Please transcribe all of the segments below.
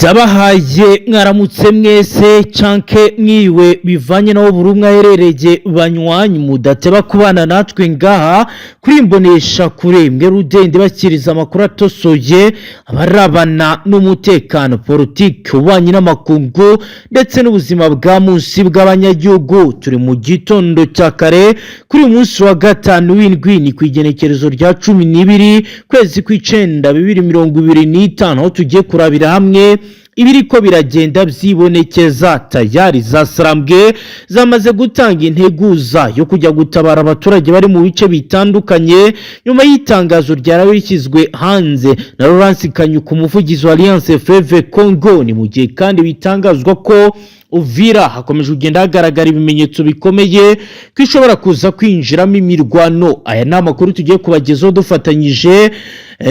Ndabahaye mwaramutse mwese canke mwiriwe, bivanye naho buri umwe aherereye. Banywanyi mudateba kubana natwe ngaha kuri Imbonesha Kure, mwe rudende bakiriza amakuru atosoye abarabana n'umutekano, politiki, ububanyi n'amakungu ndetse n'ubuzima bwa munsi bw'abanyagihugu. Turi mu gitondo cya kare kuri uyu munsi wa gatanu w'indwi, ni ku igenekerezo rya 12 kwezi kw'icenda 2025, aho tugiye kurabira hamwe ibiriko biragenda byibonekeza. Tayari za Sarambwe zamaze gutanga integuza yo kujya gutabara abaturage bari mu bice bitandukanye, nyuma y'itangazo ryarawe rishyizwe hanze na Lawrence Kanyuka, umuvugizi wa Alliance Fleuve Congo. Ni mu gihe kandi bitangazwa ko Uvira hakomeje kugenda hagaragara ibimenyetso bikomeye ko ishobora kuza kwinjiramo imirwano. Aya ni amakuru tugiye kubagezaho dufatanyije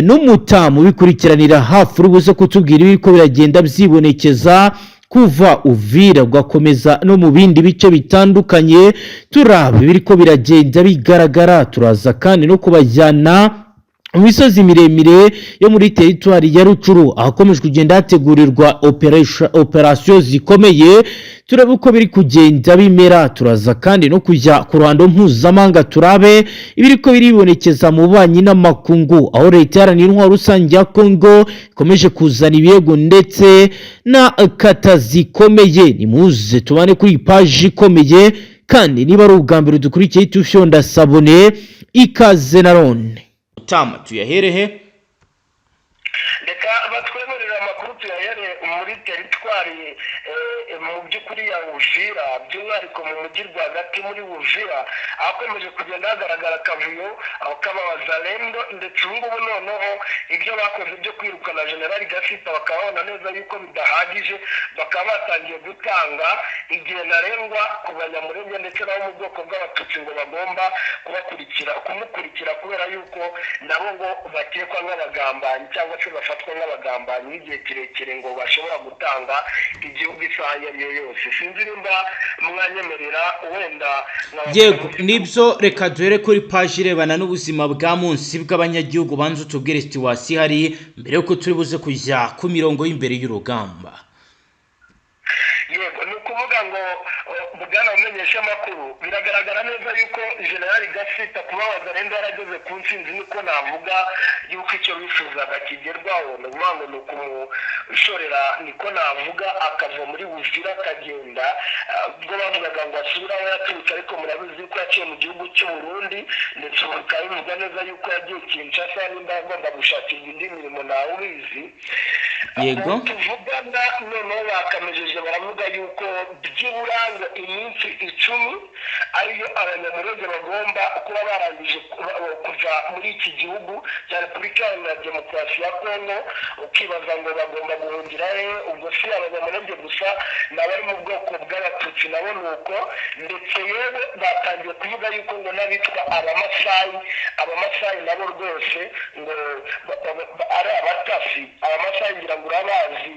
n'umutamu ubikurikiranira hafi, uri buze kutubwira ibiriko biragenda byibonekeza kuva Uvira ugakomeza no mu bindi bice bitandukanye, turaba ibiriko biragenda bigaragara. Turaza kandi no kubajyana mu misozi miremire yo muri teritwari ya Rutshuru, ahakomeje kugenda hategurirwa operasiyo zikomeye, turebe uko biri kugenda bimera. Turaza kandi no kujya ku ruhando mpuzamahanga, turabe ibiriko biribonekeza mu bubanyi n'amakungu, aho Leta Iharanira Intwaro Rusange ya Kongo ikomeje kuzana ibirego ndetse na kata zikomeye. Nimuze tubane kuri iyi paji ikomeye, kandi niba ari ubwa mbere dukurikiye, tufyonda s'abonner. Ikaze na none. Tama tuyaherehe? Reka batwemerera amakuru tuyahere muri teritwari mu by'ukuri ya Uvira, by'umwihariko mu mujyi rwagati muri Uvira, ahakomeje kugenda hagaragara akavuyo aho k'abawazalendo. Ndetse ubu ngubu noneho ibyo bakoze byo kwirukana Generali Gasita bakaba babona neza yuko bidahagije, bakaba batangiye gutanga igihe ntarengwa ku Banyamurenge ndetse n'abo mu bwoko bw'Abatutsi ngo bagomba kubakurikira, kumukurikira, kubera yuko nabo ngo bakekwa nk'abagambanyi cyangwa se bafatwa nk'abagambanyi b'igihe kirekire, ngo bashobora gutanga igihugu isaha iyo ari yo yose. Sinzi nimba mwanyemerera wenda nkababwira. Yego, nibyo. Reka duhere kuri paji irebana n'ubuzima bwa munsi bw'abanyagihugu, banza utubwire situation ihari mbere y'uko turi buze kujya ku mirongo y'imbere y'urugamba. Yego, ni ukuvuga ngo bwana umenyesha amakuru, biragaragara neza yuko Generali Gasita kuba Wazalendo yarageze ku ntsinzi, niko navuga yuko icyo bifuzaga kigerwaho, ni ukuvuga ngo ni ukumushorera, niko navuga, akava muri Uvira akagenda. Ubwo bavugaga ngo asubire aho yaturutse, ariko murabizi yuko yaciye mu gihugu cy'u Burundi, ndetse ubu bikaba bivugwa neza yuko yagiye Kinshasa, nimba agomba gushakirwa indi mirimo ntawe ubizi. Ubu tuvugana noneho bakamejeje baravuga yuko byibura ngo iminsi 10 ariyo Abanyamurenge bagomba kuba barangije kuva muri iki gihugu cya Repubulika Iharanira Demokarasi ya Kongo. Ukibaza ngo bagomba guhungira he? Ubwo si Abanyamurenge gusa, n'abari mu bwoko bw'Abatutsi nabo ni uko. Ndetse yewe batangiye kuvuga yuko ngo n'abitwa Abamasayi, Abamasayi nabo rwose ngo ari abatasi. Abamasayi ngira ngo urabazi,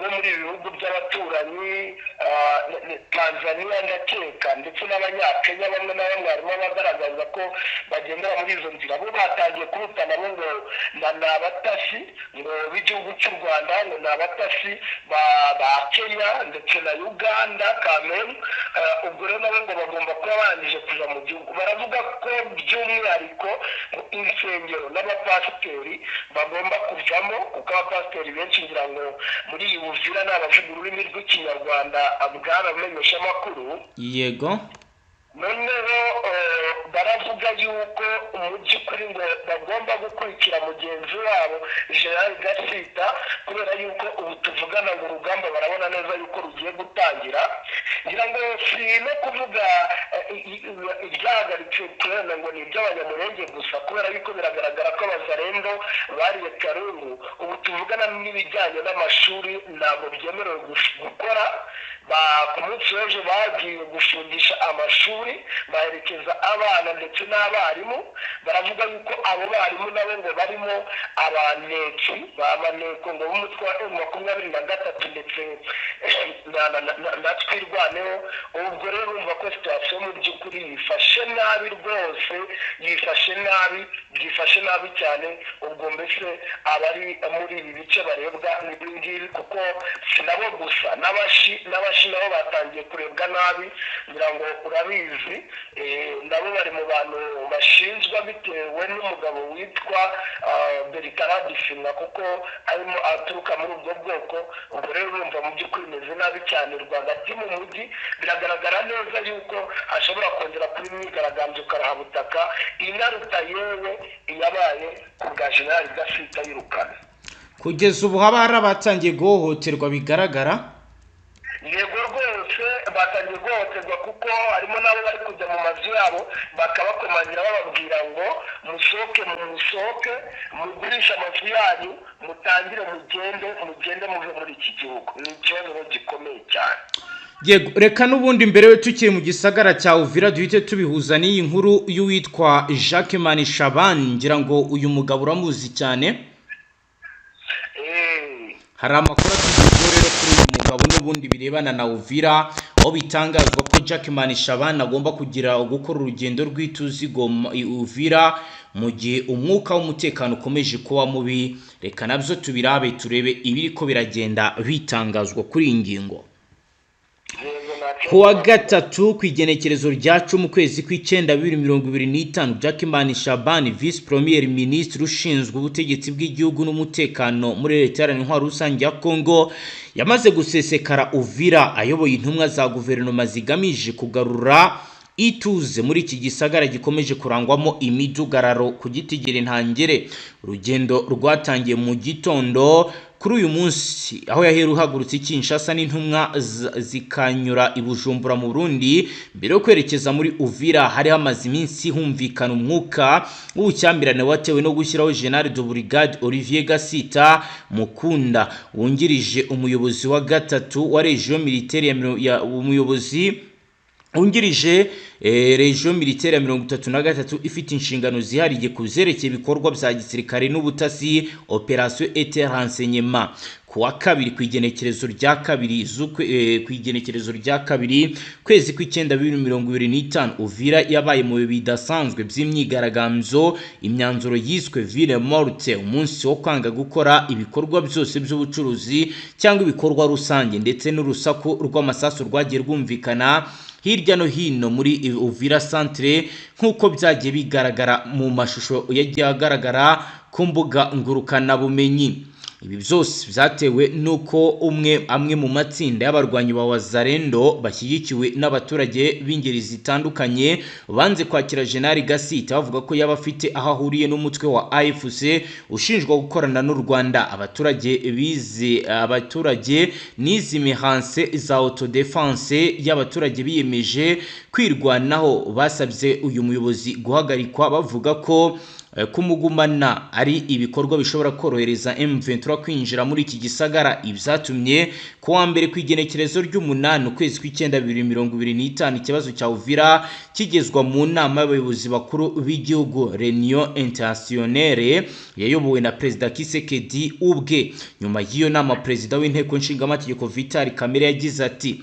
bo muri ibi bihugu by'abaturanyi, Tanzania ndakeka, ndetse n'Abanyakenya bamwe na bamwe, harimo abagaragaza ko bagendera muri izo nzira. Bo batangiye kubita nabo ngo ni abatasi ngo b'igihugu cy'u Rwanda, ngo ni abatasi ba Kenya ndetse na Uganda kameme. Ubwo rero nabo ngo bagomba kuba barangije kuva mu gihugu. Baravuga ko by'umwihariko ngo insengero n'abapasiteri bagomba kuvamo, kuko abapasiteri benshi ngira ngo muri iyi Uvira ni abavuga ururimi rw'Ikinyarwanda, bwaramenyeshamakuru. Noneho baravuga yuko mu by'ukuri ngo bagomba gukurikira mugenzi wabo General Gasita, kubera yuko ubu tuvugana ngo urugamba barabona neza yuko rugiye gutangira. Ngira ngo si no kuvuga ibyahagaritse turenda ngo ni iby'Abanyamurenge gusa, kubera yuko biragaragara ko Abazarendo bariye karungu. Ubu tuvugana n'ibijyanye n'amashuri ntabwo byemerewe gukora. Ku munsi w'ejo bagiye gufungisha amashuri, baherekeza abana ndetse n'abarimu. Baravuga yuko abo barimu nabo ngo barimo abanetsi ba maneko ngo b'umutwe wa M23 ndetse na Twirwaneho. Ubwo rero urumva ko situation. Situation mu by'ukuri yifashe nabi rwose, yifashe nabi, byifashe nabi cyane. Ubwo mbese abari muri ibi bice barebwa n'ibi ngibi, kuko si nabo gusa, n'abashi nabo batangiye kurebwa nabi. Ngira ngo urabizi, nabo bari mu bantu bashinjwa bitewe n'umugabo witwa Bertrand Bisimwa, kuko arimo aturuka muri ubwo bwoko. Ubwo rero urumva mu by'ukuri bimeze nabi cyane rwagati mu mujyi. Biragaragara neza yuko hashobora kongera kuba imyigaragambyo karahabutaka inaruta yewe iyabaye ku bwa Generali Gasita yirukana. Kugeza ubu haba hari abatangiye guhohoterwa bigaragara? Yego rwose, batangiye guhohoterwa, kuko harimo n'abo bari kujya mu mazu yabo bakabakomangira, bababwira ngo musohoke, musohoke, mugurishe amazu yanyu, mutangire mugende, mugende muve muri iki gihugu. Ni ikibazo rero gikomeye cyane. Yego, reka n'ubundi mbere tukiri mu gisagara cya Uvira duhite tubihuza n'iyi nkuru y'uwitwa Jacques Manishaban. Ngira ngo uyu mugabo uramuzi cyane. Hari amakuru atugezeho rero kuri uyu mugabo n'ubundi birebana na Uvira, aho bitangazwa ko Jacques Manishaban agomba kugira gukora urugendo rw'ituze Goma Uvira mu gihe umwuka w'umutekano ukomeje kuba mubi. Reka nabyo tubirabe, turebe ibiri ko biragenda bitangazwa kuri iyi ngingo. Ku wa gatatu, ku igenekerezo rya 10 ukwezi kw'icyenda 2025, Jacqueline Shabani, Vice Premier Ministre ushinzwe ubutegetsi bw'igihugu n'umutekano muri Leta Iharanira Intwaro Rusange ya Congo, yamaze gusesekara Uvira ayoboye intumwa za guverinoma zigamije kugarura ituze muri iki gisagara gikomeje kurangwamo imidugararo ku gitigiri ntangere. Urugendo rwatangiye mu gitondo kuri uyu munsi, aho yahera uhagurutse i Kinshasa n'intumwa zikanyura i Bujumbura mu Burundi mbere yo kwerekeza muri Uvira. Hari hamaze iminsi humvikana umwuka w'ubushyamirane watewe no gushyiraho General de Brigade Olivier Gasita Mukunda wungirije umuyobozi wa gatatu wa Region Militaire ya umuyobozi wungirije Region Militaire ya 33 ifite inshingano zihariye ku byerekeye ibikorwa bya gisirikare n'ubutasi, opération et renseignement. Ku wa kabiri, ku igenekerezo rya kabiri ku igenekerezo rya kabiri kwezi kw'icyenda 2025, Uvira yabaye mu bihe bidasanzwe by'imyigaragambyo, imyanzuro yiswe ville morte, umunsi wo kwanga gukora ibikorwa byose by'ubucuruzi cyangwa ibikorwa rusange, ndetse n'urusaku rw'amasasu rwagiye rwumvikana hirya no hino muri Uvira centre, nk'uko byagiye bigaragara mu mashusho yagiye agaragara ku mbuga ngurukanabumenyi. Ibi byose byatewe n'uko amwe mu matsinda y'abarwanyi ba Wazalendo bashyigikiwe n'abaturage b'ingeri zitandukanye banze kwakira General Gasita, bavuga ko yaba afite aho ahuriye n'umutwe wa AFC ushinjwa gukorana n'u Rwanda. Abaturage bize, abaturage n'izi milices za autodéfense y'abaturage biyemeje kwirwanaho basabye uyu muyobozi guhagarikwa, bavuga ko kumugumana ari ibikorwa bishobora korohereza M23 kwinjira muri iki gisagara. Ibyatumye ku wa mbere, ku igenekerezo ry'umunani ukwezi kw'icyenda 2025, ikibazo cya Uvira kigezwa mu nama y'abayobozi bakuru b'igihugu, Réunion Institutionnelle yayobowe na Perezida Tshisekedi ubwe. Nyuma y'iyo nama, Perezida w'Inteko Nshingamategeko Vital Kamerhe yagize ati: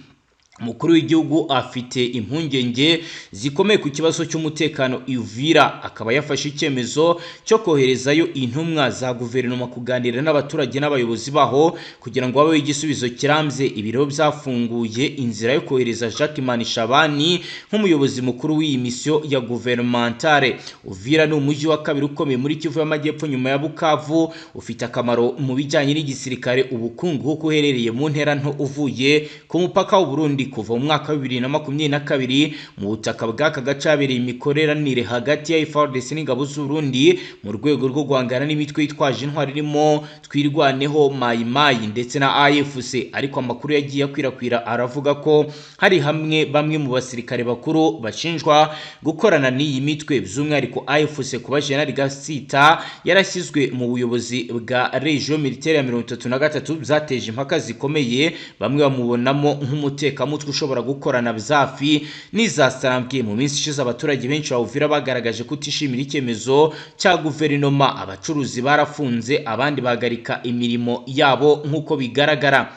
"Umukuru w'igihugu afite impungenge zikomeye ku kibazo cy'umutekano Uvira, akaba yafashe icyemezo cyo koherezayo intumwa za guverinoma kuganira n'abaturage n'abayobozi baho kugira ngo habeho igisubizo kirambye." Ibiro byafunguye inzira yo kohereza Jacques Manishabani nk'umuyobozi mukuru w'iyi misiyo ya gouvernementale. Uvira ni umujyi wa kabiri ukomeye muri Kivu y'Amajyepfo nyuma ya Bukavu. Ufite akamaro mu bijyanye n'igisirikare, ubukungu, kuko uherereye mu ntera nto uvuye ku mupaka w'u Burundi. Kuva mu mwaka wa 2022, mu butaka bw'aka gace habereye imikoranire hagati ya FARDC n'ingabo z'u Burundi mu rwego rwo guhangana n'imitwe yitwaje intwari irimo Twirwaneho, Mayi Mayi ndetse na AFC. Ariko amakuru yagiye akwirakwira aravuga ko hari hamwe bamwe mu basirikare bakuru bashinjwa gukorana n'iyi mitwe, by'umwihariko AFC. Kuba General Gasita yarashyizwe mu buyobozi bwa Region Militaire ya 33 byateje impaka zikomeye, bamwe bamubonamo nk'umutekamutwe ushobora gukorana byafi n'izasarambwe. Mu minsi ishize, abaturage benshi ba Uvira bagaragaje kutishimira icyemezo cya guverinoma. Abacuruzi barafunze, abandi bahagarika imirimo yabo nk'uko bigaragara.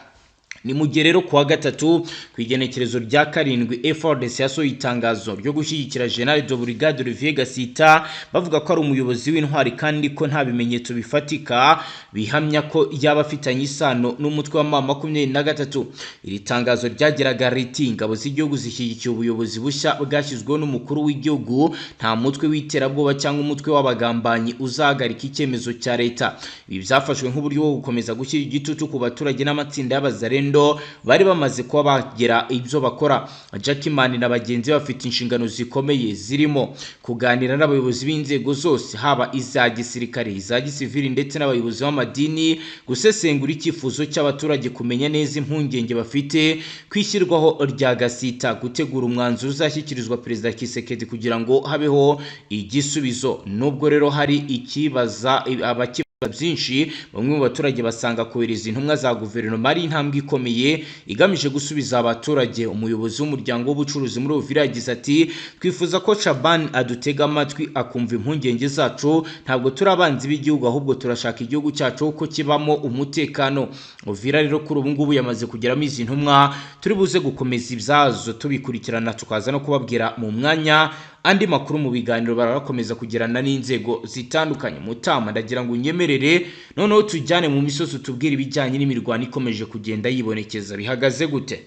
Ni mu gihe rero kuwa gatatu ku igenekerezo rya 7 FARDC yasohoye itangazo ryo gushyigikira General de Brigade Olivier Gasita, bavuga ko ari umuyobozi w'intwari kandi ko nta bimenyetso bifatika bihamya ko yaba afitanye isano n'umutwe wa M23. Iri tangazo ryageraga riti: ingabo z'igihugu zishyigikiye ubuyobozi bushya bwashyizweho n'umukuru w'igihugu, nta mutwe w'iterabwoba cyangwa umutwe w'abagambanyi uzahagarika icyemezo cya leta. Ibi byafashwe nk'uburyo bwo gukomeza gushyira igitutu ku baturage n'amatsinda y'abazarendo bari bamaze kuba bagera ibyo bakora. Jackman na bagenzi bafite inshingano zikomeye zirimo kuganira n'abayobozi b'inzego zose, haba iza gisirikare, iza gisivili ndetse n'abayobozi b'amadini, gusesengura icyifuzo cy'abaturage, kumenya neza impungenge bafite kwishyirwaho rya Gasita, gutegura umwanzuro uzashyikirizwa Perezida Tshisekedi kugira ngo habeho igisubizo. Nubwo rero hari ikibaza abakibaza byinshi, bamwe mu baturage basanga kohereza intumwa za guverinoma ari intambwe ikomeye igamije gusubiza abaturage. Umuyobozi w'umuryango w'ubucuruzi muri Uvira yagize ati: twifuza ko Shaban adutega amatwi akumva impungenge zacu, ntabwo turi abanzi b'igihugu ahubwo turashaka igihugu cyacu ko kibamo umutekano. Uvira rero kuri ubu ngubu yamaze kugeramo izi ntumwa, turi buze gukomeza ibyazo tubikurikirana, tukaza no kubabwira mu mwanya andi makuru mu biganiro barakomeza kugirana n'inzego zitandukanye. Mutama, ndagira ngo unyemerere noneho tujyane mu misozi tubwire ibijyanye n'imirwano ikomeje kugenda yibonekeza, bihagaze gute?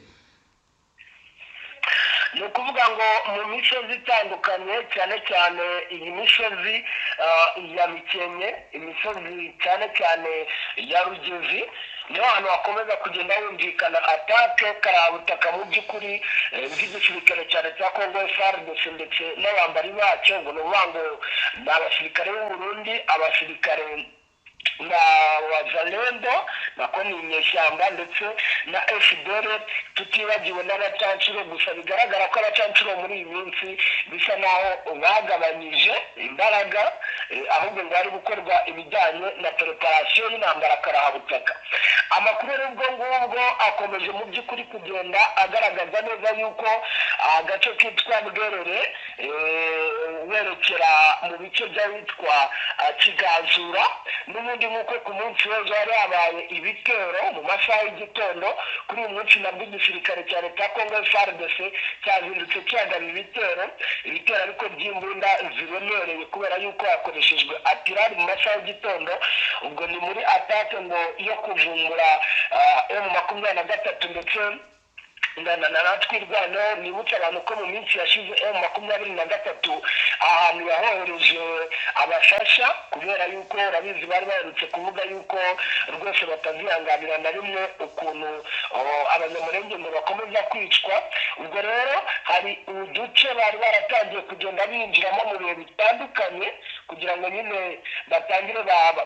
Ni ukuvuga ngo mu misozi itandukanye, cyane cyane iyi misozi ya Mikenke, imisozi cyane cyane ya Rugezi, niho hantu hakomeza kugenda humvikana atake karabutaka mu by'ukuri bw'igisirikare cyane cya Congo FARDC ndetse n'abambari bacyo. Ngo ni ukuvuga ngo ni abasirikare b'u Burundi, abasirikare na Wazalendo nako ni inyeshyamba ndetse na FDL, tutibagiwe n'abacancuro. Gusa bigaragara ko abacancuro muri iyi minsi bisa naho bagabanyije imbaraga, ahubwo ngo hari gukorwa ibijyanye na preparation y'intambara karahabutaka. Amakuru rero ubwo ngubwo akomeje mu by'ukuri kugenda agaragaza neza yuko agace kitwa Bwerere werekera mu bice by'ahitwa Kigazura, n'ubundi nk'uko ku munsi w'ejo hari habaye ibitero mu masaha y'igitondo, kuri uyu munsi nabwo igisirikare cya leta ya Congo FARDC cyazindutse cyagaba ibitero ariko by'imbunda ziremereye, kubera yuko hakoreshejwe atirari mu masaha y'igitondo. Ubwo ni muri atake ngo yo kuvumbura M23 ndetse na Twirwaneho. Nibutse abantu ko mu minsi yashize M23 ahantu yahohereje abafasha, kubera yuko urabizi bari baherutse kuvuga yuko rwose batazihanganira na rimwe ukuntu abanyamurenge ngo bakomeza kwicwa. Ubwo rero hari uduce bari baratangiye kugenda binjiramo mu bihe bitandukanye kugira ngo nyine batangire nabo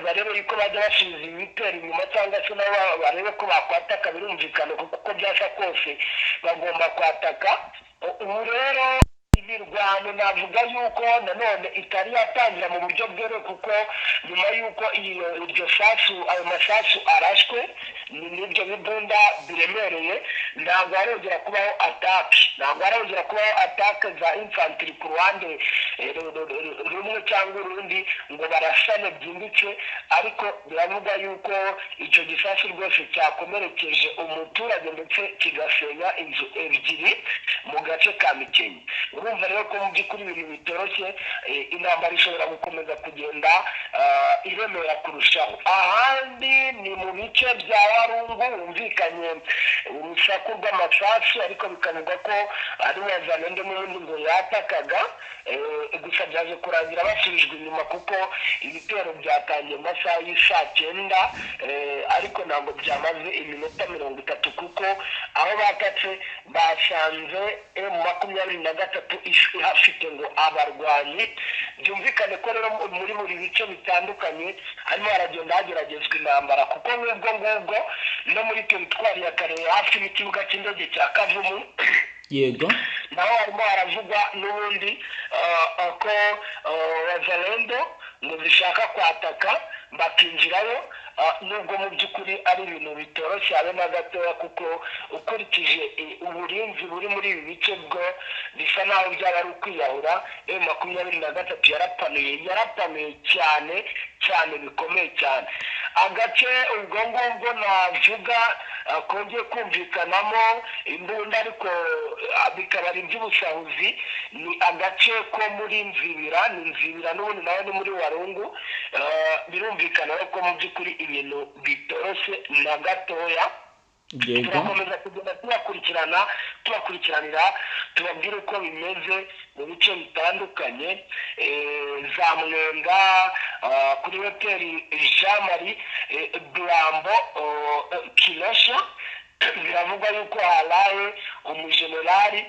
barebe yuko bajya basubiza ibitero inyuma, cyangwa se nabo barebe ko bakwataka. Birumvikana kuko byasa kose bagomba kwataka. Ubu rero imirwano navuga yuko nanone itari yatangira mu buryo bweruye, kuko nyuma yuko iryo sasu, ayo masasu arashwe n'ibyo bibunda biremereye, ntabwo harongera kubaho atake, ntabwo harongera kubaho atake za infantry ku ruhande rumwe cyangwa urundi ngo barasane byimbitse. Ariko biravuga yuko icyo gisasu rwose cyakomerekeje umuturage ndetse kigasenya inzu ebyiri mu gace ka Mikenke. Urumva rero ko mu by'ukuri ibintu bitoroshye, intambara ishobora gukomeza kugenda iremera kurushaho. Ahandi ni mu bice bya Warungu humvikanye urusaku rw'amasasu, ariko bikavugwa ko ari Wazalendo n'ubundi ngo yatakaga, gusa byaje kurangira basubijwe inyuma kuko ibitero byatangiye mu masaha y'isaa 9, ariko ntabwo byamaze iminota 30, kuko aho batatse basanze M23 ihafite ngo abarwanyi. Byumvikane ko rero muri buri bice bitandukanye harimo haragenda hageragezwa intambara, kuko nk'ubwo ngubwo no muri teritwari ya Karehe hafi n'ikibuga cy'indege cya Kavumu, yego naho harimo haravugwa n'ubundi ko Wazalendo ngo zishaka kwataka bakinjirayo, nubwo mu by'ukuri ari ibintu bitoroshye habe na gatoya, kuko ukurikije uburinzi buri muri ibi bice bwo bisa naho byaba ari ukwiyahura. M23 yarapanuye cyane cyane bikomeye cyane. Agace ubwo ngubwo navuga kongeye kumvikanamo imbunda ariko bikaba ari iby'ubusahuzi, ni agace ko muri Nzibira, ni Nzibira n'ubundi nawe ni muri Warungu. Birumvikana ko mu by'ukuri ibintu bitoroshye na gatoya. Turakomeza kugenda tubakurikirana, tubakurikiranira, tubabwira uko bimeze mu bice bitandukanye, za Mwenga, kuri hoteli Jean Marie Blambo Kilosha, biravugwa yuko haraye umujenerali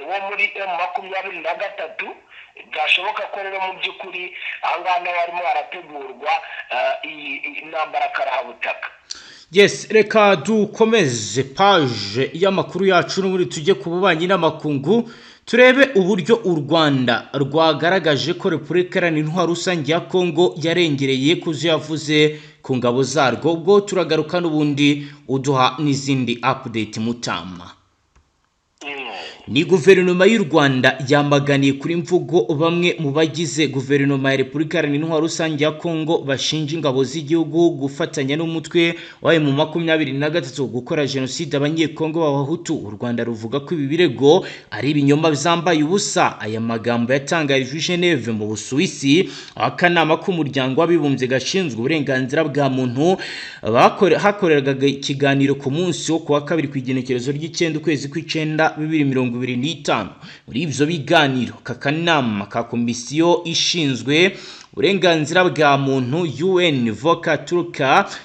wo muri M23. Byashoboka ko rero mu by'ukuri aha ngaha nawe harimo harategurwa iyi intambara karahabutaka. Yes, reka dukomeze page y'amakuru yacu n'ubundi tujye ku bubanyi n'amakungu, turebe uburyo u Rwanda rwagaragaje ko Repubulika Iharanira Intwaro Rusange ya Kongo yarengereye ku zo yavuze ku ngabo zarwo. Ubwo turagaruka n'ubundi uduha n'izindi update mutama. Ni guverinoma y'u Rwanda yamaganiye kuri mvugo bamwe mu bagize guverinoma ya Repubulika Iharanira Intwaro Rusange ya Kongo bashinja ingabo z'igihugu gufatanya n'umutwe wa M23 gukora jenoside abanyekongo b'abahutu. U Rwanda ruvuga ko ibi birego ari ibinyoma byambaye ubusa. Aya magambo yatangarijwe i Geneve mu Busuwisi, akanama k'umuryango w'abibumbye gashinzwe uburenganzira bwa muntu hakoreraga ikiganiro ku munsi wo kuwa kabiri ku igenekerezo ry'icyenda ukwezi kw'icyenda 2025. Muri ibyo biganiro kakanama ka komisiyo ishinzwe uburenganzira bwa muntu UN Volker Turk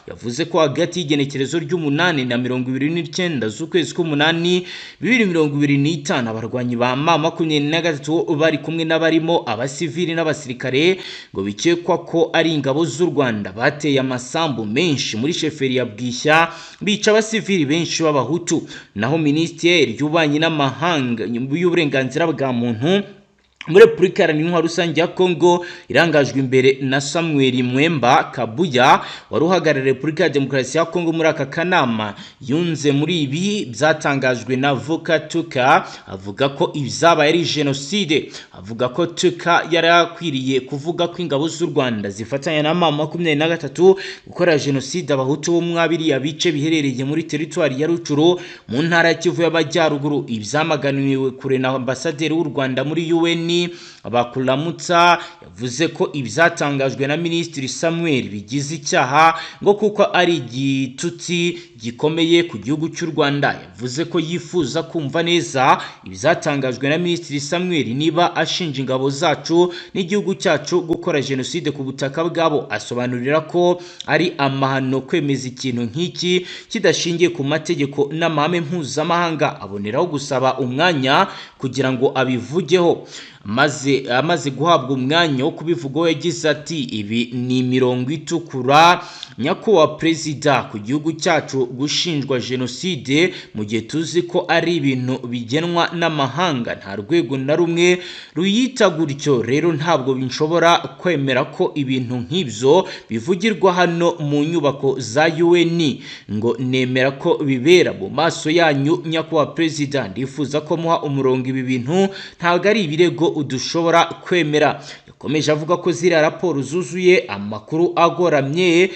yavuze ko hagati y'igenekerezo ry'umunani na 29 z'ukwezi k'umunani 2025 abarwanyi ba M23 bari kumwe n'abarimo abasivili n'abasirikare ngo bikekwa ko ari ingabo z'u Rwanda bateye amasambu menshi muri sheferi ya Bwishya bica abasivili benshi b'abahutu. Naho minisiteri y'ububanyi n'amahanga y'uburenganzira bwa muntu muri Repubulika Iharanira Intwaro Rusange ya Kongo irangajwe imbere na Samuel Mwemba Kabuya wari uhagarariye Repubulika ya Demokarasi ya Kongo muri aka kanama, yunze muri ibi byatangajwe na Volker Turk, avuga ko ibyabaye ari jenoside. Avuga ko Turk yari akwiriye kuvuga ko ingabo z'u Rwanda zifatanya na M23 gukora jenoside abahutu bo mwabiriya bice biherereye muri teritwari ya Rucuru mu ntara ya Kivu y'Amajyaruguru. Ibyamaganiwe kure na ambasaderi w'u Rwanda muri UN Bakuramutsa yavuze ko ibyatangajwe na Minisitiri Samuel bigize icyaha ngo kuko ari igitutsi gikomeye ku gihugu cy'u Rwanda. Yavuze ko yifuza kumva neza ibyatangajwe na Minisitiri Samuel niba ashinja ingabo zacu n'igihugu cyacu gukora jenoside ku butaka bwabo. Asobanurira ko ari amahano kwemeza ikintu nk'iki kidashingiye ku mategeko n'amahame mpuzamahanga, aboneraho gusaba umwanya kugira ngo abivugeho. Maze amaze guhabwa umwanya wo kubivugaho yagize ati ibi ni imirongo itukura nyakubahwa perezida ku gihugu cyacu gushinjwa jenoside mu gihe tuzi ko ari ibintu bigenwa n'amahanga, nta rwego na rumwe ruyita gutyo. Rero ntabwo nshobora kwemera ko ibintu nk'ibyo bivugirwa hano mu nyubako za UN ngo nemera ko bibera mu maso yanyu nyakubahwa perezida. Ndifuza ko muha umurongo ibi bintu, ntabwo ari ibirego udushobora kwemera. Yakomeje avuga ko ziriya raporo zuzuye amakuru agoramye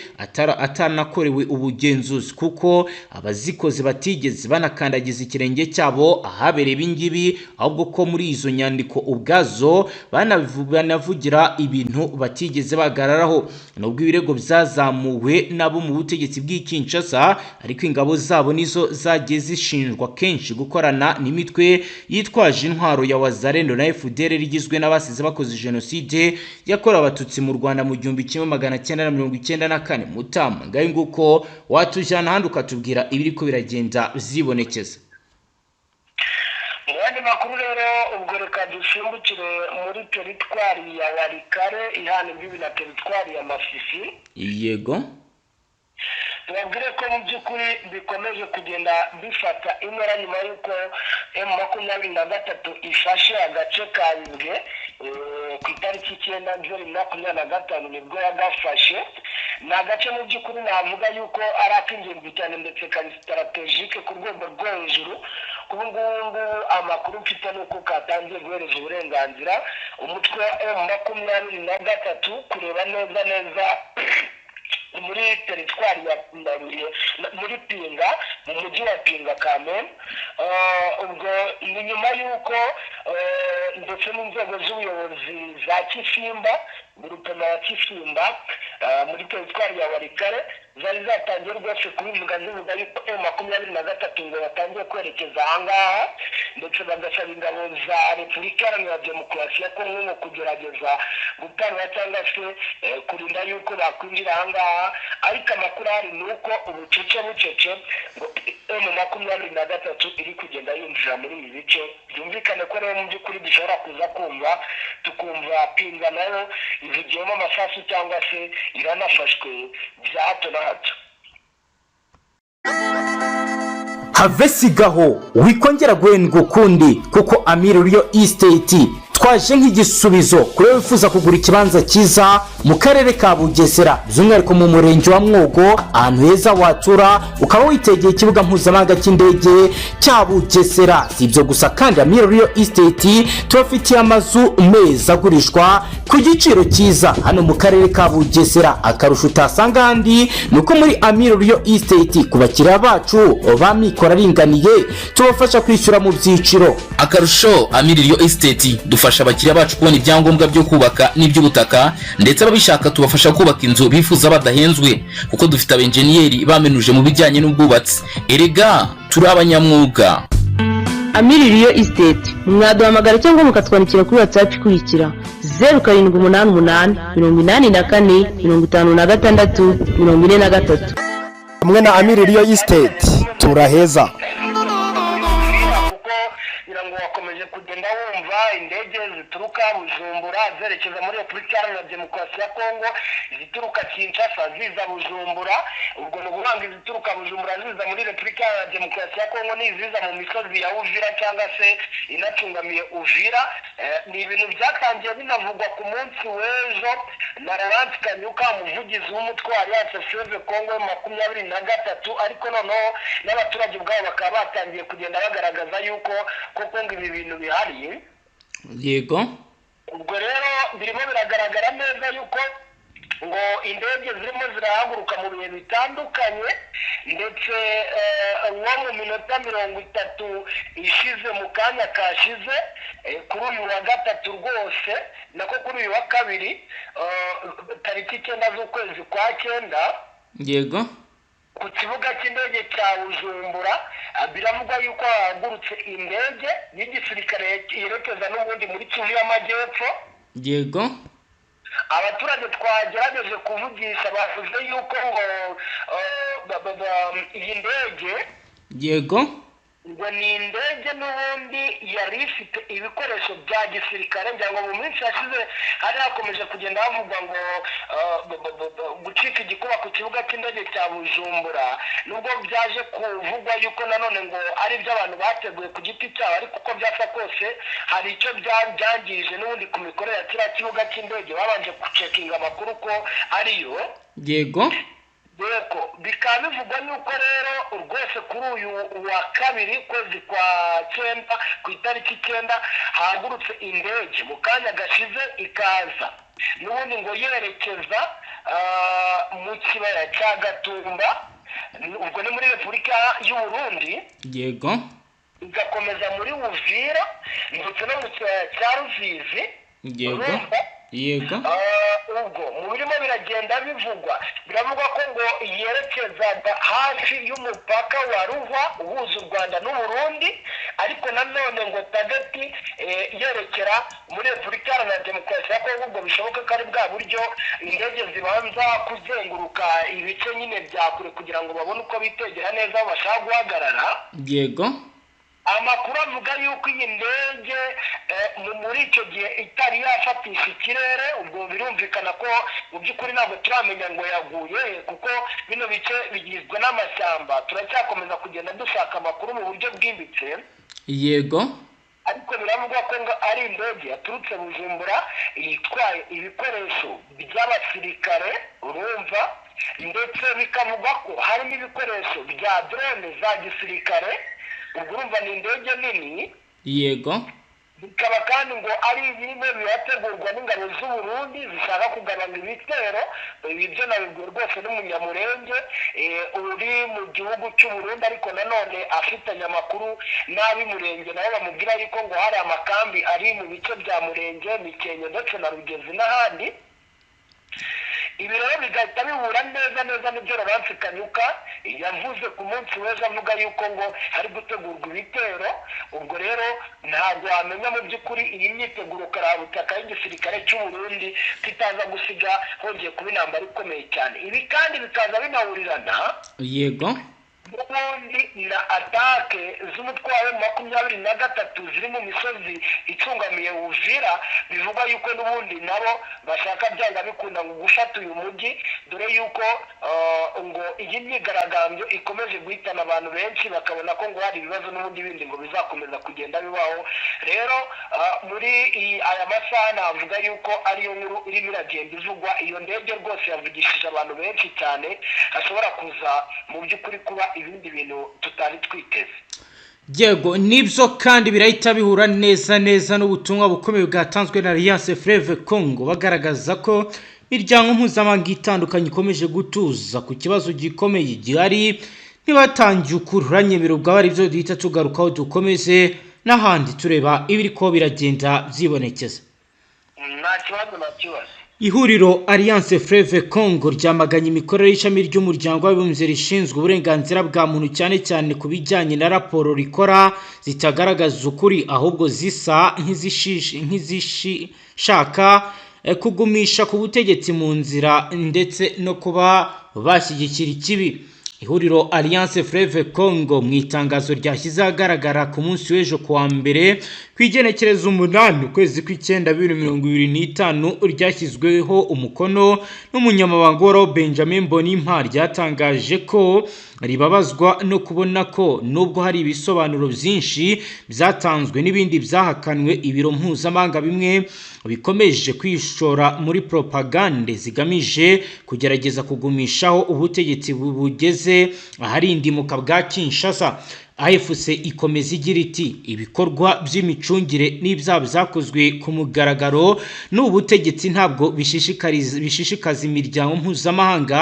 atanakorewe ubugenzuzi kuko abazikoze batigeze banakandagiza ikirenge cyabo ahabereye ibingibi, ahubwo ko muri izo nyandiko ubwazo banavugira ibintu batigeze bagararaho. Nubwo ibirego byazamuwe nabo mu butegetsi bw'i Kinshasa, ariko ingabo zabo nizo zagiye zishinjwa kenshi gukorana n'imitwe yitwaje intwaro ya Wazalendo na FDLR igizwe n'abasize bakoze jenoside yakorewe abatutsi mu Rwanda mu 1994. Mutama ngayo nguko watujyana ahandi ukatubwira ibiriko biragenda byibonekeza. Mu yandi makuru rero ubwo reka dusimbukire muri teritwari ya Walikare ihana imbibi na teritwari ya Masisi. Yego, tubabwire ko mu by'ukuri bikomeje kugenda bifata intera nyuma y'uko M23 ifashe agace ka Bibwe ku itariki 9 Nzeri 2025 nibwo yagafashe. Ni agace mu by'ukuri navuga yuko ari ak'ingenzi cyane ndetse kari strategike ku rwego rwo hejuru. Ubu ngubu amakuru mfite ni uko katangiye guhereza uburenganzira umutwe wa M23 kureba neza neza Muri teritwari ya muri Pinga, mu mujyi wa Pinga Kamena. Ubwo ni nyuma y'uko ndetse n'inzego z'ubuyobozi za Kisimba, groupement ya Kisimba, muri teritwari ya Walikale, zari zatangiye rwose kubivuga, zivuga yuko M23 ngo batangiye kwerekeza ahangaha, ndetse bagasaba ingabo za Repubulika Iharanira Demokarasi ya Kongo ngo kugerageza gutanura cyangwa se kurinda yuko bakwinjira ahangaha. Ariko amakuru ahari ni uko ubucece bucece ngo M23 iri kugenda yinjira muri ibi bice. Byumvikane ko rero mu by'ukuri dushobora kuza kumva, tukumva Pinga nayo ivugiyemo amasasu cyangwa se iranafashwe bya hato na hato. Have sigaho, wikongera guhendwa ukundi, kuko Amiri Real Estate twaje nk'igisubizo kuri wowe wifuza kugura ikibanza cyiza mu karere ka Bugesera, by'umwihariko mu murenge wa Mwogo, ahantu heza watura ukaba witegeye ikibuga mpuzamahanga cy'indege cya Bugesera. Si ibyo gusa kandi, Amiri Real Estate tubafitiye amazu meza agurishwa ku giciro cyiza hano mu karere ka Bugesera. Akarusho utasanga ahandi ni uko muri Amiri Real Estate, ku bakiriya bacu ba mikoro aringaniye, tubafasha kwishyura mu byiciro. Akarusho, Amiri Real Estate dufasha abakiriya bacu kubona ibyangombwa byo kubaka n'iby'ubutaka, ndetse ababishaka tubafasha kubaka inzu bifuza badahenzwe, kuko dufite abenjeniyeri bamenuje mu bijyanye n'ubwubatsi. Erega turi abanyamwuga. Amiri Real Estate, mwaduhamagara cyangwa mukatwandikira kuri WhatsApp ikurikira: 0788845643. Hamwe na Amiri Real Estate turaheza. Kuko ngira ngo wakomeje kugenda wumva indege zituruka Bujumbura zerekeza muri Repubulika Iharanira Demokarasi ya Kongo, izituruka Kinshasa ziza Bujumbura. Ubwo ni ukuvuga ngo izituruka Bujumbura ziza muri Repubulika Iharanira Demokarasi ya Kongo ni iziza mu misozi ya Uvira cyangwa se inacungamiye Uvira. Ni ibintu byatangiye binavugwa ku munsi w'ejo na Laurent Kanyuka, umuvugizi w'umutwe wa Alliance Fleuve Congo 23, ariko noneho n'abaturage ubwabo bakaba batangiye kugenda bagaragaza yuko koko ngo ibi bintu bihari. Ubwo rero birimo biragaragara neza yuko ngo indege zirimo zirahaguruka mu bihe bitandukanye, ndetse nko mu minota 30 ishize, mu kanya kashize, kuri uyu wa gatatu rwose, nako kuri uyu wa kabiri, tariki 9 z'ukwezi kwa cyenda, ku kibuga cy'indege cya Bujumbura, biravugwa yuko hahagurutse indege y'igisirikare yerekeza n'ubundi muri Kivu y'Amajyepfo. Abaturage twagerageje kuvugisha bavuze yuko ngo iyi ndege ngo ni indege n'ubundi yari ifite ibikoresho bya gisirikare. Ngira ngo mu minsi yashize hari hakomeje kugenda havugwa ngo gucika igikuba ku kibuga cy'indege cya Bujumbura, nubwo byaje kuvugwa yuko nanone ngo ari ibyo abantu bateguye ku giti cyabo, ariko uko byasa kose hari icyo byangije n'ubundi ku mikorere ya kiriya kibuga cy'indege. Babanje gucekinga amakuru ko ariyo. Yego, bikaba bivugwa yuko rero rwose kuri uyu wa kabiri, kwezi kwa cyenda, ku itariki 9, hahagurutse indege mu kanya gashize, ikaza n'ubundi ngo yerekeza mu kibaya cya Gatumba, ubwo ni muri Repubulika y'u Burundi, igakomeza muri Uvira ndetse no mu kibaya cya Ruzizi. Urumva? Yego. Ubwo mu birimo biragenda bivugwa, biravugwa ko ngo yerekezaga hafi y'umupaka wa Ruhwa uhuza u Rwanda n'Uburundi, ariko nanone ngo target yerekera muri Repubulika Iharanira Demokarasi ya Kongo. Ubwo bishoboke ko ari bwa buryo indege zibanza kuzenguruka ibice nyine bya kure kugira ngo babone uko bitegera neza aho bashaka guhagarara. Amakuru avuga yuko iyi ndege muri icyo gihe itari yafatisha ikirere. Ubwo birumvikana ko mu by'ukuri ntabwo turamenya ngo yaguye he, kuko bino bice bigizwe n'amashyamba. Turacyakomeza kugenda dushaka amakuru mu buryo bwimbitse. Ariko biravugwa ko ngo ari indege yaturutse Bujumbura itwaye ibikoresho by'abasirikare, urumva, ndetse bikavugwa ko harimo ibikoresho bya drone za gisirikare. Ubwo urumva ni indege nini. Bikaba kandi ngo ari bimwe birategurwa n'ingabo z'u Burundi zishaka kugabanya ibitero. Ibi byo nabibwiwe rwose n'Umunyamurenge uri mu gihugu cy'u Burundi, ariko nanone afitanye amakuru n'ab'Imurenge, nabo bamubwira yuko ngo hari amakambi ari mu bice bya Murenge, Mikenke ndetse na Rugezi n'ahandi. Ibi rero bigahita bihura neza neza n'ibyo Laurence Kanyuka yavuze ku munsi w'ejo, avuga yuko ngo hari gutegurwa ibitero. Ubwo rero ntabwo wamenya mu by'ukuri iyi myiteguro karabutaka y'igisirikare cy'u Burundi kitaza gusiga hongeye kuba intambara ikomeye cyane. Ibi kandi bikaza binahurirana n'ubundi na attaque z'umutwe wa M23 ziri mu misozi icungamiye Uvira, bivugwa yuko n'ubundi nabo bashaka byanga bikunda ngo gufata uyu mujyi, dore yuko ngo iyi myigaragambyo ikomeje guhitana abantu benshi, bakabona ko ngo hari ibibazo n'ubundi bindi ngo bizakomeza kugenda bibaho. Rero muri aya masaha navuga yuko ariyo nkuru irimo iragenda ivugwa. Iyo ndege rwose yavugishije abantu benshi cyane, hashobora kuza mu by'ukuri kuba ibindi bintu tutari twiteze. Yego, nibyo, kandi birahita bihura neza neza n'ubutumwa bukomeye bwatanzwe na Alliance Fleuve Congo, bagaragaza ko imiryango mpuzamahanga itandukanye ikomeje gutuza ku kibazo gikomeye gihari, ntibatangiye ukuri. Ubwo ari byo duhita tugarukaho, dukomeze n'ahandi tureba ibiri ko biragenda byibonekeza. Nta kibazo, nta kibazo. Ihuriro Alliance Fleuve Congo ryamaganye imikorere y'ishami ry'Umuryango w'Abibumbye rishinzwe uburenganzira bwa muntu, cyane cyane ku bijyanye na raporo rikora zitagaragaza ukuri, ahubwo zisa nk'izishaka kugumisha ku butegetsi mu nzira ndetse no kuba bashyigikira ikibi. Ihuriro Alliance Fleuve Congo, mu itangazo ryashyize ahagaragara ku munsi w'ejo kuwa mbere, ku igenekerezo 8 ukwezi kw'icyenda 2025, ryashyizweho umukono n'umunyamabanga uhoraho Benjamin Mbonimpa, ryatangaje ko ribabazwa no kubona ko nubwo hari ibisobanuro byinshi byatanzwe n'ibindi byahakanwe, ibiro mpuzamahanga bimwe bikomeje kwishora muri propagande zigamije kugerageza kugumishaho ubutegetsi bugeze aharindimuka bwa Kinshasa. AFC ikomeza igira iti: "Ibikorwa by'imicungire n'ibyaha byakozwe ku mugaragaro n'ubu butegetsi ntabwo bishishikaza imiryango mpuzamahanga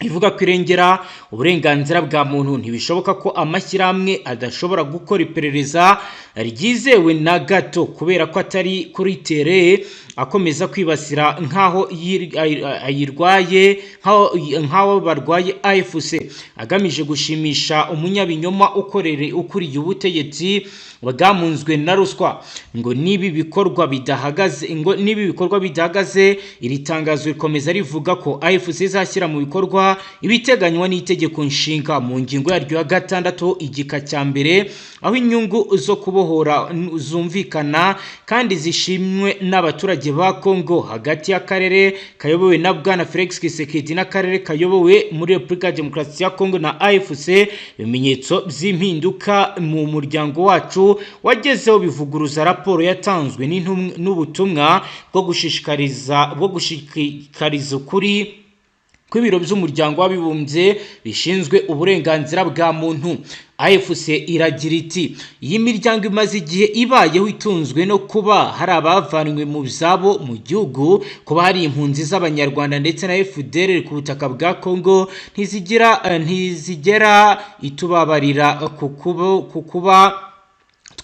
ivuga ko irengera uburenganzira bwa muntu. Ntibishoboka ko amashyirahamwe adashobora gukora iperereza ryizewe na gato kubera ko atari kuri terrain, akomeza kwibasira nk'aho ayirwaye, nk'aho barwaye AFC, agamije gushimisha umunyabinyoma ukorere ukuriye ubutegetsi bwamunzwe na ruswa." Ngo niba ibikorwa bidahagaze, iri tangazo rikomeza rivuga ko AFC izashyira mu bikorwa ibiteganywa n'itegeko nshinga mu ngingo yaryo ya 6 igika cya mbere, aho inyungu zo kubohora zumvikana kandi zishimwe n'abaturage ba Congo hagati y'akarere kayobowe na Bwana Felix Tshisekedi n'akarere kayobowe muri Repubulika ya Demokarasi ya Congo na AFC. Ibimenyetso by'impinduka mu muryango wacu wagezeho bivuguruza raporo yatanzwe n'ubutumwa bwo gushishikariza ukuri kw'ibiro by'Umuryango w'Abibumbye bishinzwe uburenganzira bwa muntu. AFC iragira iti: "Iyi miryango imaze igihe ibayeho itunzwe no kuba hari abavanywe mu byabo mu gihugu, kuba hari impunzi z'Abanyarwanda ndetse na FDLR ku butaka bwa Congo, ntizigira ntizigera itubabarira ku kuba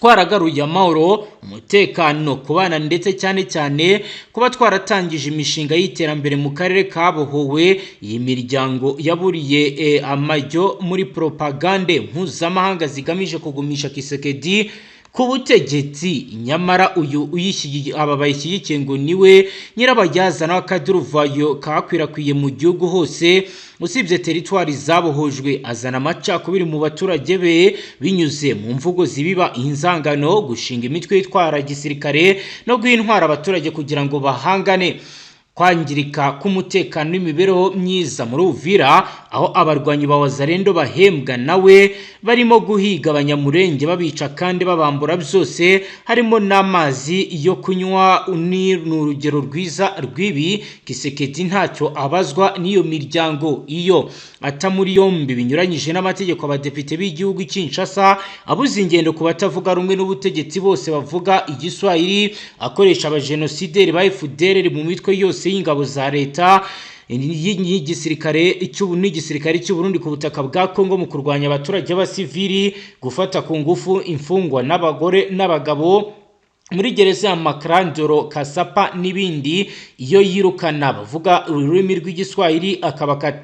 twaragaruye amahoro, umutekano ku bana, ndetse cyane cyane kuba twaratangije imishinga y'iterambere mu karere kabohowe. Iyi miryango yaburiye amajyo muri propagande mpuzamahanga zigamije kugumisha Tshisekedi ku butegetsi, nyamara uyu aba bayishyigikiye ngo niwe nyirabayazana w'akaduruvayo kakwirakwiye mu gihugu hose usibye teritwari zabohojwe, azana amacakubiri mu baturage be binyuze mu mvugo zibiba inzangano, gushinga imitwe yitwara gisirikare no guha intwaro abaturage kugira ngo bahangane." Kwamagana Kwangirika k'umutekano n'imibereho myiza muri Uvira, aho abarwanyi ba Wazalendo bahembwa nawe barimo guhiga Abanyamurenge, babica kandi babambura byose, harimo n'amazi yo kunywa, ni urugero rwiza rw'ibi. Tshisekedi ntacyo abazwa n'iyo miryango iyo ata muri yombi binyuranyije n'amategeko abadepite b'igihugu Kinshasa, abuza ingendo ku batavuga rumwe n'ubutegetsi bose bavuga Igiswahili, akoresha abajenosideri ba FDLR mu mitwe yose y'ingabo za leta n'igisirikare cy'u Burundi ku butaka bwa Kongo mu kurwanya abaturage b'abasivili, gufata ku ngufu imfungwa n'abagore n'abagabo muri gereza ya Makrandoro, Kasapa n'ibindi, iyo yirukana bavuga ururimi rw'Igiswahili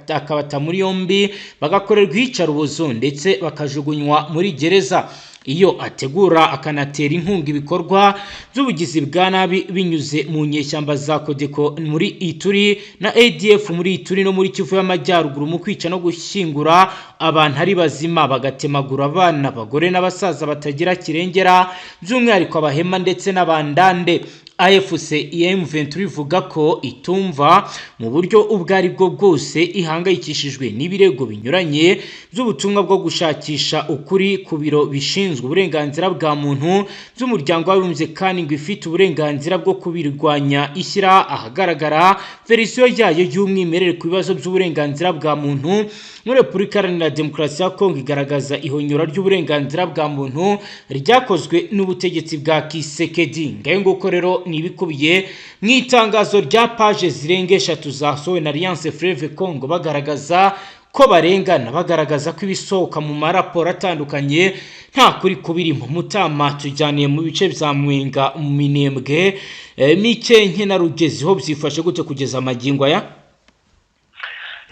akabata muri yombi, bagakorerwa iyicarubozo ndetse bakajugunywa muri gereza, iyo ategura akanatera inkunga ibikorwa by'ubugizi bwa nabi binyuze mu nyeshyamba za Codeco muri Ituri na ADF muri Ituri no muri Kivu y'Amajyaruguru mu kwica no gushyingura abantu ari bazima, bagatemagura abana, abagore n'abasaza batagira kirengera, by'umwihariko Abahema ndetse n'Abandande. AFC M23 ivuga ko itumva mu buryo ubwo ari bwo bwose, ihangayikishijwe n'ibirego binyuranye by'ubutumwa bwo gushakisha ukuri ku biro bishinzwe uburenganzira bwa muntu by'Umuryango w'Abibumbye, kandi ngo ifite uburenganzira bwo kubirwanya, ishyira ahagaragara verisiyo yayo y'umwimerere ku bibazo by'uburenganzira bwa muntu muri Repubulika Iharanira Demokarasi ya Kongo, igaragaza ihonyora ry'uburenganzira bwa muntu ryakozwe n'ubutegetsi bwa Tshisekedi. Ngayo nguko rero ni ibikubiye mu itangazo rya paje zirenga 3 zasohowe na Alliance Fleuve Congo, bagaragaza ko barengana, bagaragaza ko ibisohoka mu maraporo atandukanye nta kuri kubirimo. Mutama, tujyaniye mu bice bya Mwenga, mu Minembwe, Mikenke na Rugezi, ho byifashe gute kugeza amagingo aya?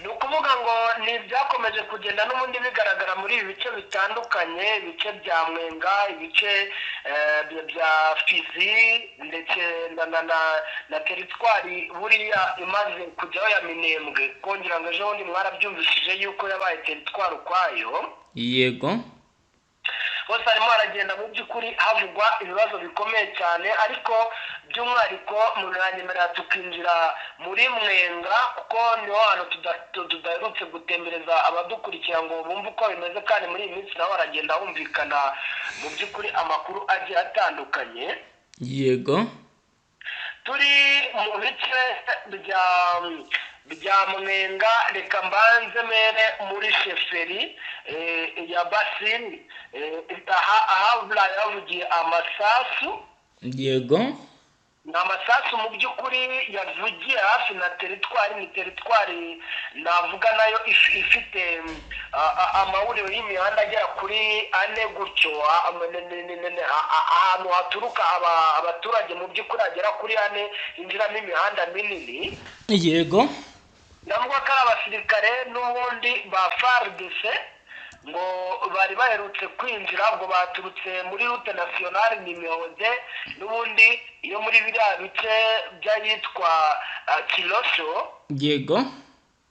Ni ukuvuga ngo ni ibyakomeje kugenda n'ubundi bigaragara muri ibi bice bitandukanye, ibice bya Mwenga, ibice bya Fizi, ndetse na teritwari buriya imaze kujyaho ya Minembwe, kongera ngo ejo bundi mwarabyumvishije yuko yabaye teritwari ukwayo. Hose harimo haragenda mu by'ukuri havugwa ibibazo bikomeye cyane, ariko by'umwihariko muranyemerera tukinjira muri Mwenga, kuko niho hantu tudaherutse gutembereza abadukurikira ngo bumve uko bimeze, kandi muri iyi minsi naho haragenda humvikana mu by'ukuri amakuru agiye atandukanye. Turi mu bice bya Mwenga, reka mbanze mere muri chefferie ya Basini, aha yavugiye amasasu. Ni amasasu mu by'ukuri yavugiye hafi na teritwari, ni teritwari navuga nayo ifite amahuriro y'imihanda agera kuri ane gutyo, ahantu haturuka abaturage mu by'ukuri agera kuri ane, hinjiramo imihanda minini. Ndavuga ko ari abasirikare n'ubundi ba FARDC ngo bari baherutse kwinjira, ngo baturutse muri route nationale numéro 2 n'ubundi iyo muri biriya bice by'ahitwa Kilosho.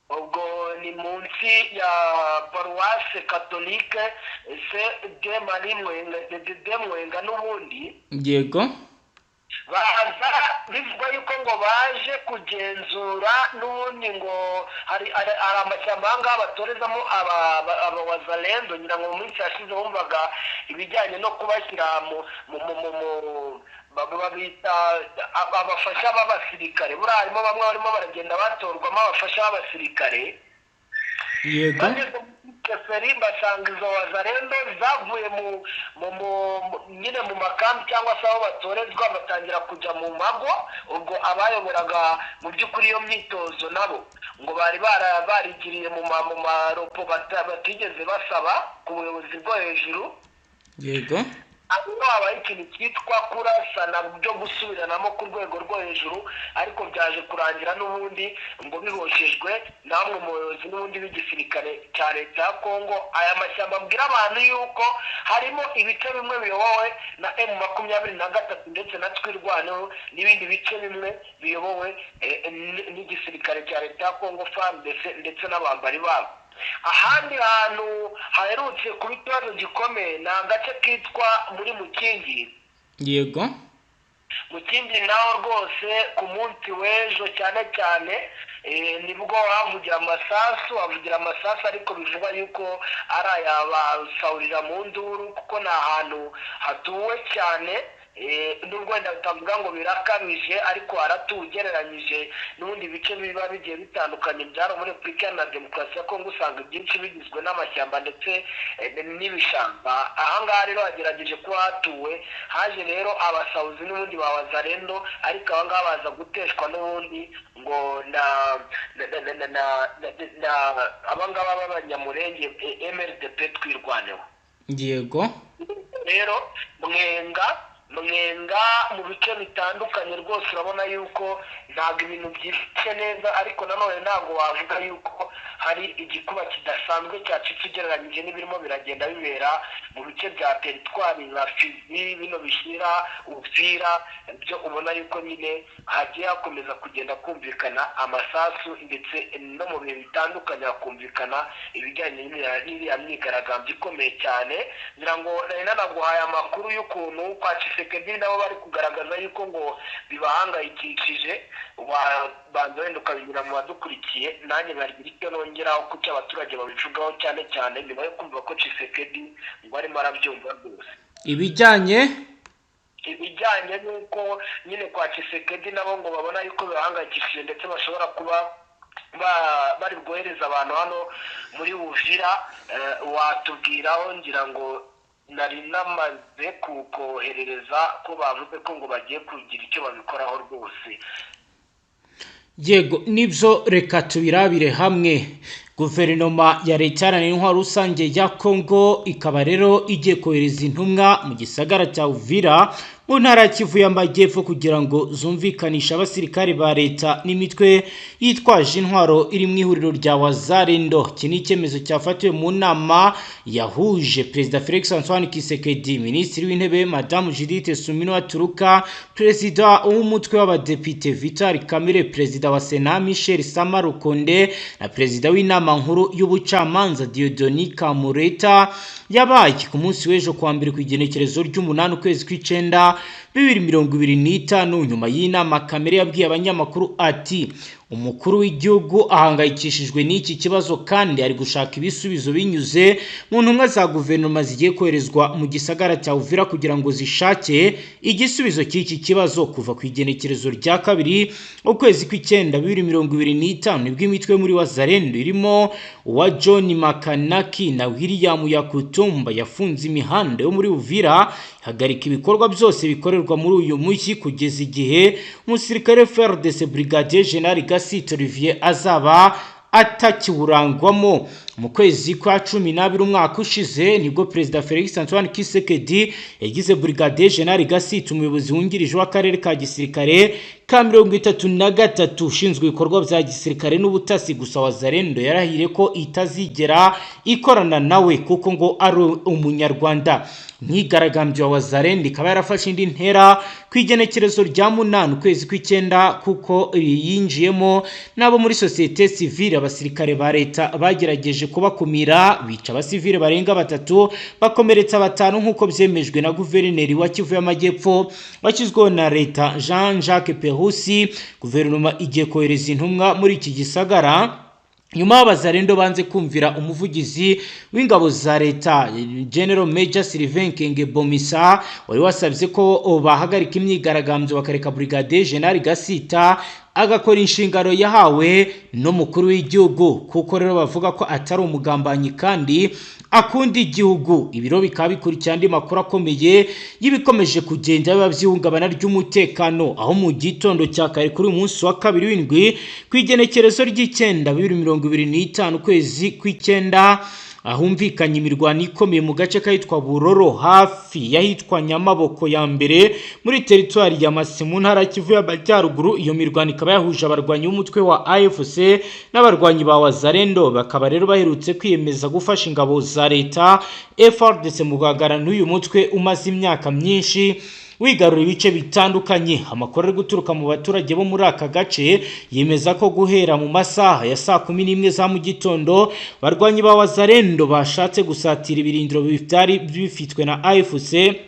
Ubwo ni munsi ya paruwase catholique Sainte de Marie Mwenga, de Mwenga n'ubundi. Baza bivugwa yuko ngo baje kugenzura n'ubundi ngo hari amashyamba aha ngaha batorezamo abawazalendo. Ngira ngo mu minsi yashize wumvaga ibijyanye no kubashyira mu babita abafasha b'abasirikare, buriya harimo bamwe barimo baragenda batorwamo abafasha b'abasirikare. Bageze muri chefferie basanga izo wazalendo zavuye mu nyine mu makambi cyangwa se aho batorezwa, batangira kujya mu mago. Ubwo abayoboraga mu by'ukuri iyo myitozo nabo ngo bari barigiriye mu maropo batigeze basaba ku buyobozi bwo hejuru. Aho habaye ikintu cyitwa kurasana byo gusubiranamo ku rwego rwo hejuru, ariko byaje kurangira n'ubundi ngo bihoshejwe na bamwe mu bayobozi n'ubundi b'igisirikare cya leta ya Kongo. Aya mashyamba abwira abantu yuko harimo ibice bimwe biyobowe na M23 ndetse na Twirwaneho, n'ibindi bice bimwe biyobowe n'igisirikare cya leta ya Kongo FARDC ndetse n'abambari babo. Ahandi hantu haherutse kuba ikibazo gikomeye ni agace kitwa muri Mukingi. Mu kindi naho rwose, ku munsi w'ejo cyane cyane, nibwo havugira amasasu, havugira amasasu, ariko bivugwa yuko ari aya basahurira mu nduru, kuko ni ahantu hatuwe cyane. Nubwo wenda bitavuga ngo birakabije, ariko haratuwe ugereranyije n'ubundi bice biba bigiye bitandukanye byari muri Repubulika Iharanira Demokarasi ya Kongo. Usanga ibyinshi bigizwe n'amashyamba ndetse n'ibishanga. Ahangaha rero hagerageje kuba hatuwe. Haje rero abasahuzi n'ubundi ba Wazalendo, ariko abangaba baza guteshwa n'ubundi ngo na abangaba b'Abanyamurenge, MRDP Twirwaneho. Rero Mwenga mu bice bitandukanye rwose urabona yuko ntabwo ibintu byifashe neza, ariko nanone ntabwo wavuga yuko hari igikuba kidasanzwe cyacitse ugereranyije n'ibirimo biragenda bibera mu bice bya teritwari nka Fizi, bino bishyira Uvira. Byo ubona yuko nyine hagiye hakomeza kugenda kumvikana amasasu, ndetse no mu bihe bitandukanye hakumvikana ibijyanye n'iriya myigaragambyo ikomeye cyane. Ngira ngo nari nanaguhaye amakuru y'ukuntu kwa Tshisekedi nabo bari kugaragaza yuko ngo bibahangayikishije. Wabanza wenda ukabinyura mu badukurikiye, nanjye nkagira icyo nongeraho ku cyo abaturage babivugaho, cyane cyane nyuma yo kumva ko Tshisekedi ngo arimo arabyumva rwose. Ibijyanye Ibijyanye n'uko nyine kwa Tshisekedi nabo ngo babona yuko bibahangayikishije, ndetse bashobora kuba bari bwohereza abantu hano muri Uvira. Watubwiraho, ngira ngo nari namaze kukoherereza ko bavuze ko ngo bagiye kugira icyo babikoraho rwose. Yego, nibyo, reka tubirabire hamwe. Guverinoma ya Leta Iharanira Intwaro Rusange ya Kongo ikaba rero igiye kohereza intumwa mu gisagara cya Uvira mu ntara ya Kivu y'Amajyepfo kugira ngo zumvikanishe abasirikare ba leta n'imitwe yitwaje intwaro iri mu ihuriro rya Wazalendo. Iki ni icyemezo cyafatiwe mu nama yahuje Perezida Felix Antoine Tshisekedi, Minisitiri w'Intebe Madamu Judith Suminwa Tuluka, Perezida w'umutwe w'Abadepite Vital Kamerhe, Perezida wa Sena Michel Sama Lukonde na Perezida w'Inama Nkuru y'Ubucamanza Dieudonné Kamuleta. Yabaye ku munsi w'ejo kuwa mbere, ku igenekerezo ry'8 ukwezi kw'icenda 2025. Nyuma y'inama, Kamerhe yabwiye abanyamakuru ati: "Umukuru w'igihugu ahangayikishijwe n'iki kibazo kandi ari gushaka ibisubizo binyuze mu ntumwa za guverinoma zigiye koherezwa mu gisagara cya Uvira kugira ngo zishake igisubizo cy'iki kibazo." Kuva ku igenekerezo rya 2 ukwezi kw'icyenda 2025, nibwo imitwe muri Wazalendo irimo uwa John Makanaki na William Yakutumba yafunze imihanda yo muri Uvira, ihagarika ibikorwa byose bikorerwa muri uyu mujyi kugeza igihe umusirikare FARDC Brigadier General Gasita Olivier azaba atakiwurangwamo. Mu kwezi kwa 12 umwaka ushize, nibwo Perezida Felix Antoine Tshisekedi yagize Brigadier General Gasita umuyobozi wungirije w'akarere ka gisirikare ka 33, ushinzwe ibikorwa bya gisirikare n'ubutasi. Gusa Wazalendo yarahiriye ko itazigera ikorana nawe kuko ngo ari Umunyarwanda. Myigaragambyo wa Wazalendo ikaba yarafashe indi ntera ku igenekerezo rya 8 ukwezi kw'icyenda, kuko yinjiyemo n'abo muri sosiyete sivile. Abasirikare ba leta bagerageje kubakumira, bica abasivile barenga batatu, bakomeretsa batanu, nk'uko byemejwe na guverineri wa Kivu y'Amajyepfo washyizweho na leta, Jean Jacques Purusi. Guverinoma igiye kohereza intumwa muri iki gisagara nyuma y'Abazalendo banze kumvira umuvugizi w'ingabo za leta, General Major Sylvain Ekenge Bomisa, wari wasabye ko bahagarika imyigaragambyo, bakareka Brigadier General Gasita agakora inshingano yahawe n'umukuru w'igihugu, kuko rero bavuga ko atari umugambanyi kandi akunda igihugu. Ibiro bikaba bikurikiye andi makuru akomeye y'ibikomeje kugenda biba by'ihungabana ry'umutekano, aho mu gitondo cya kare kuri uyu munsi wa kabiri w'indwi, ku igenekerezo ry'icenda 2025 ukwezi kw'icyenda, ahumvikanye imirwano ikomeye mu gace kahitwa Buroro, hafi y'ahitwa Nyamaboko ya mbere, muri teritwari ya Masisi mu ntara ya Kivu y'Amajyaruguru. Iyo mirwano ikaba yahuje abarwanyi b'umutwe wa AFC n'abarwanyi ba Wazalendo, bakaba rero baherutse kwiyemeza gufasha ingabo za leta FARDC mu guhangana n'uyu mutwe umaze imyaka myinshi wigarura ibice bitandukanye. Amakuru ari guturuka mu baturage bo muri aka gace yemeza ko guhera mu masaha ya saa 11 za mu gitondo, barwanyi ba Wazalendo bashatse gusatira ibirindiro byari bifitwe na AFC.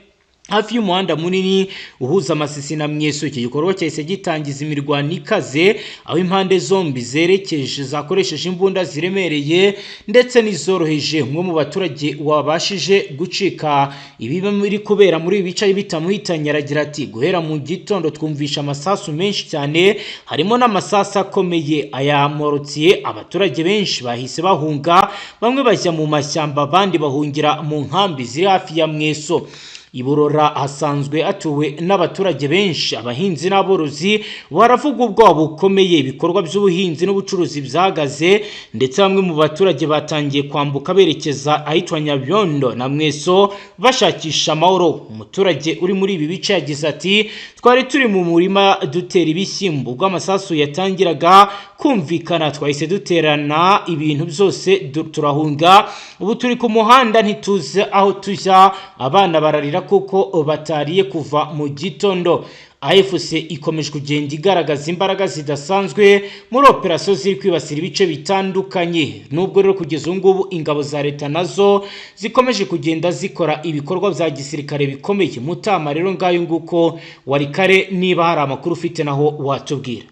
Hafi y'umuhanda munini uhuza Masisi na Mweso. Iki gikorwa cyahise gitangiza imirwano ikaze, aho impande zombi zerekeje zakoresheje imbunda ziremereye ndetse n'izoroheje. Umwe mu baturage wabashije gucika ibi biri kubera muri ibi bice bitamuhitanye aragira ati: "Guhera mu gitondo twumvisha amasasu menshi cyane, harimo n'amasasu akomeye aya mortier. Abaturage benshi bahise bahunga, bamwe bajya mu mashyamba, abandi bahungira mu nkambi ziri hafi ya Mweso." Iburora hasanzwe hatuwe n'abaturage benshi, abahinzi n'aborozi baravuga ubwoba bukomeye. Ibikorwa by'ubuhinzi n'ubucuruzi byahagaze, ndetse bamwe mu baturage batangiye kwambuka berekeza ahitwa Nyabyondo na Mweso bashakisha amahoro. Umuturage uri muri ibi bice yagize ati: "Twari turi mu murima dutera ibishyimbo, ubwo amasasu yatangiraga kumvikana twahise duterana ibintu byose turahunga. Ubu turi ku muhanda, ntituzi aho tujya, abana bararira kuko batariye kuva mu gitondo." AFC ikomeje kugenda igaragaza imbaraga zidasanzwe muri operasiyo ziri kwibasira ibice bitandukanye, nubwo rero kugeza ubu ngubu ingabo za leta nazo zikomeje kugenda zikora ibikorwa bya gisirikare bikomeye. Mutama, rero ngayo nguko Warikare, niba hari amakuru ufite naho watubwira.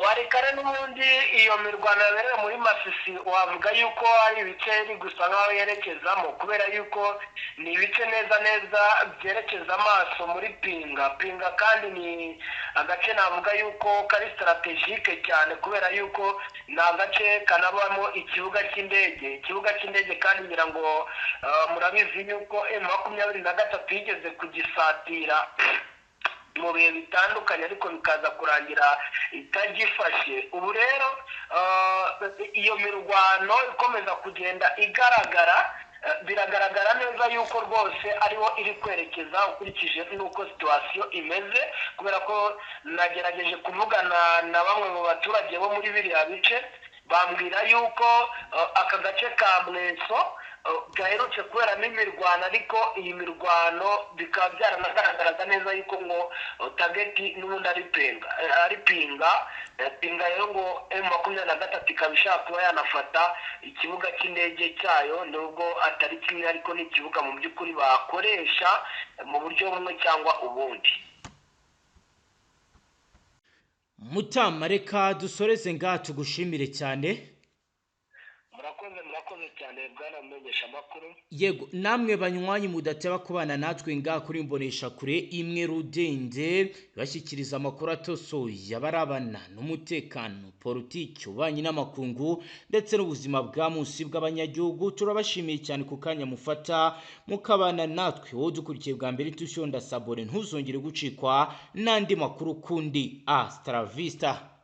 Warikare, n'ubundi iyo mirwano yabereye muri Masisi wavuga yuko ari ibice iri gusa nk'aho yerekezamo, kubera yuko ni ibice neza neza byerekeza amaso muri Pinga. Pinga kandi ni agace navuga yuko kari stratégique cyane, kubera yuko ni agace kanabamo ikibuga cy'indege. Ikibuga cy'indege kandi ngira ngo murabizi yuko M23 yigeze kugisatira mu bihe bitandukanye, ariko bikaza kurangira itagifashe. Ubu rero iyo mirwano ikomeza kugenda igaragara, biragaragara neza yuko rwose ariho iri kwerekeza ukurikije n'uko situation imeze, kubera ko nagerageje kuvugana na bamwe mu baturage bo muri biriya bice, bambwira yuko aka gace ka Mweso gaherutse kuberamo imirwano, ariko iyi mirwano bikaba byaranagaragaraga neza yuko ngo target n'ubundi ari Pinga, ari Pinga. Pinga rero ngo M23 ikaba ishaka kuba yanafata ikibuga cy'indege cyayo, nubwo atari kimwe, ariko ni ikibuga mu by'ukuri bakoresha mu buryo bumwe cyangwa ubundi. Mutama, reka dusoreze ngaha, tugushimire cyane. Murakoze, murakoze cyane, bwana mumenyesha amakuru. Yego, namwe banywanyi mudateba kubana natwe ngaha kuri Mbonesha Kure imwe rudende, bashyikiriza amakuru atosoye abarabana n'umutekano, politiki, ububanyi n'amakungu ndetse n'ubuzima bwa munsi bw'abanyagihugu, turabashimiye cyane ku kanya mufata mukabana natwe. Wowe udukurikiye bwa mbere, tushonda s'abonner, ntuzongere gucikwa n'andi makuru kundi. Hasta la vista.